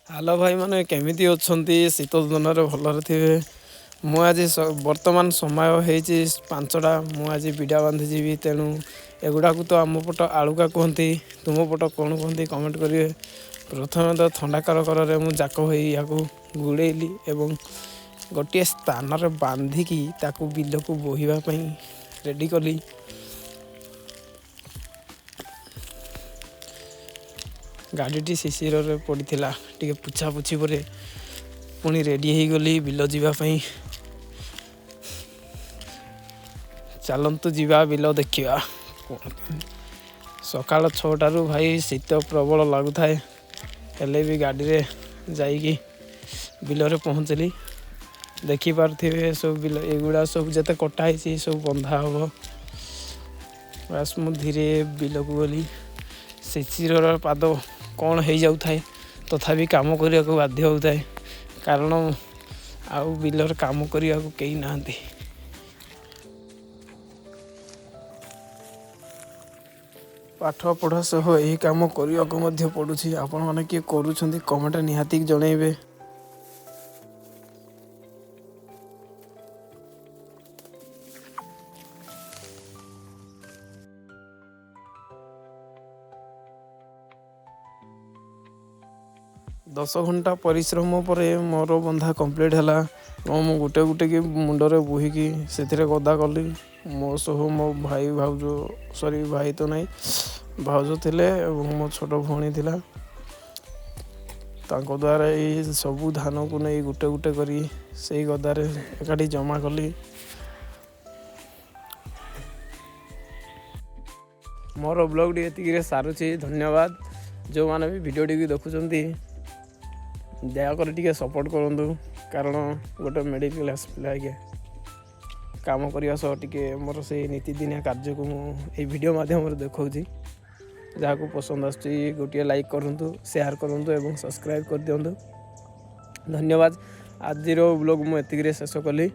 Hello ଭାଇମାନେ, କେମିତି ଅଛନ୍ତି? ଶୀତ ଦିନରେ ଭଲରେ ଥିବେ। ମୁଁ ଆଜି ବର୍ତ୍ତମାନ ସମୟ ହେଇଛି 5ଟା। ମୁଁ ଆଜି ବିଡ଼ା ବାନ୍ଧି ଯିବି। ତେଣୁ ଏଗୁଡ଼ାକୁ ତ ଆମ ପଟ ଆଳୁକା କୁହନ୍ତି, ତୁମ ପଟ କ'ଣ କୁହନ୍ତି କମେଣ୍ଟ କରିବେ। ପ୍ରଥମେ ତ ଥଣ୍ଡା କରକରରେ ମୁଁ ଯାକ ହୋଇ ଏହାକୁ ଗୁଡ଼େଇଲି ଏବଂ ଗୋଟିଏ ସ୍ଥାନରେ ବାନ୍ଧିକି ତାକୁ ବିଲକୁ ବୋହିବା ପାଇଁ ରେଡ଼ି କଲି। ଗାଡ଼ିଟି ଶିଶିରରେ ପଡ଼ିଥିଲା, ଟିକେ ପୋଛାପୋଛି ପରେ ପୁଣି ରେଡ଼ି ହେଇଗଲି ବିଲ ଯିବା ପାଇଁ। ଚାଲନ୍ତୁ ଯିବା, ବିଲ ଦେଖିବା। ସକାଳ 6ଟାରୁ ଭାଇ ଶୀତ ପ୍ରବଳ ଲାଗୁଥାଏ, ହେଲେ ବି ଗାଡ଼ିରେ ଯାଇକି ବିଲରେ ପହଞ୍ଚିଲି। ଦେଖିପାରୁଥିବେ ସବୁ ବିଲ ଏଗୁଡ଼ା ସବୁ ଯେତେ କଟା ହେଇଛି ସବୁ ବନ୍ଧା ହେବ। ବାସ୍, ମୁଁ ଧୀରେ ବିଲକୁ ଗଲି। ଶିଶିରର ପାଦ କ'ଣ ହେଇଯାଉଥାଏ, ତଥାପି କାମ କରିବାକୁ ବାଧ୍ୟ ହେଉଥାଏ, କାରଣ ଆଉ ବିଲରେ କାମ କରିବାକୁ କେହି ନାହାନ୍ତି। ପାଠ ପଢ଼ା ସହ ଏହି କାମ କରିବାକୁ ମଧ୍ୟ ପଡ଼ୁଛି। ଆପଣମାନେ କିଏ କରୁଛନ୍ତି, କମେଣ୍ଟ ନିହାତି ଜଣେଇବେ। 10 ଘଣ୍ଟା ପରିଶ୍ରମ ପରେ ମୋର ବନ୍ଧା କମ୍ପ୍ଲିଟ୍ ହେଲା ଏବଂ ମୁଁ ଗୋଟେ ଗୋଟେକି ମୁଣ୍ଡରେ ବୋହିକି ସେଥିରେ ଗଦା କଲି। ମୋ ସହ ମୋ ଭାଇ, ଭାଉଜ, ସରି, ଭାଇ ତ ନାହିଁ, ଭାଉଜ ଥିଲେ ଏବଂ ମୋ ଛୋଟ ଭଉଣୀ ଥିଲା। ତାଙ୍କ ଦ୍ୱାରା ଏଇ ସବୁ ଧାନକୁ ନେଇ ଗୋଟେ ଗୋଟେ କରି ସେଇ ଗଦାରେ ଏକାଠି ଜମା କଲି। ମୋର ବ୍ଲଗ୍ଟି ଏତିକିରେ ସାରୁଛି। ଧନ୍ୟବାଦ। ଯେଉଁମାନେ ବି ଭିଡ଼ିଓଟିକୁ ଦେଖୁଛନ୍ତି, ଦୟାକରି ଟିକେ ସପୋର୍ଟ କରନ୍ତୁ, କାରଣ ଗୋଟେ ମିଡ଼ିଲ୍ କ୍ଲାସ୍ ପିଲା ଆଜ୍ଞା, କାମ କରିବା ସହ ଟିକେ ମୋର ସେଇ ନୀତିଦିନିଆ କାର୍ଯ୍ୟକୁ ମୁଁ ଏଇ ଭିଡ଼ିଓ ମାଧ୍ୟମରେ ଦେଖାଉଛି। ଯାହାକୁ ପସନ୍ଦ ଆସୁଛି, ଗୋଟିଏ ଲାଇକ୍ କରନ୍ତୁ, ସେୟାର କରନ୍ତୁ ଏବଂ ସବସ୍କ୍ରାଇବ୍ କରିଦିଅନ୍ତୁ। ଧନ୍ୟବାଦ। ଆଜିର ବ୍ଲଗ୍ ମୁଁ ଏତିକିରେ ଶେଷ କଲି।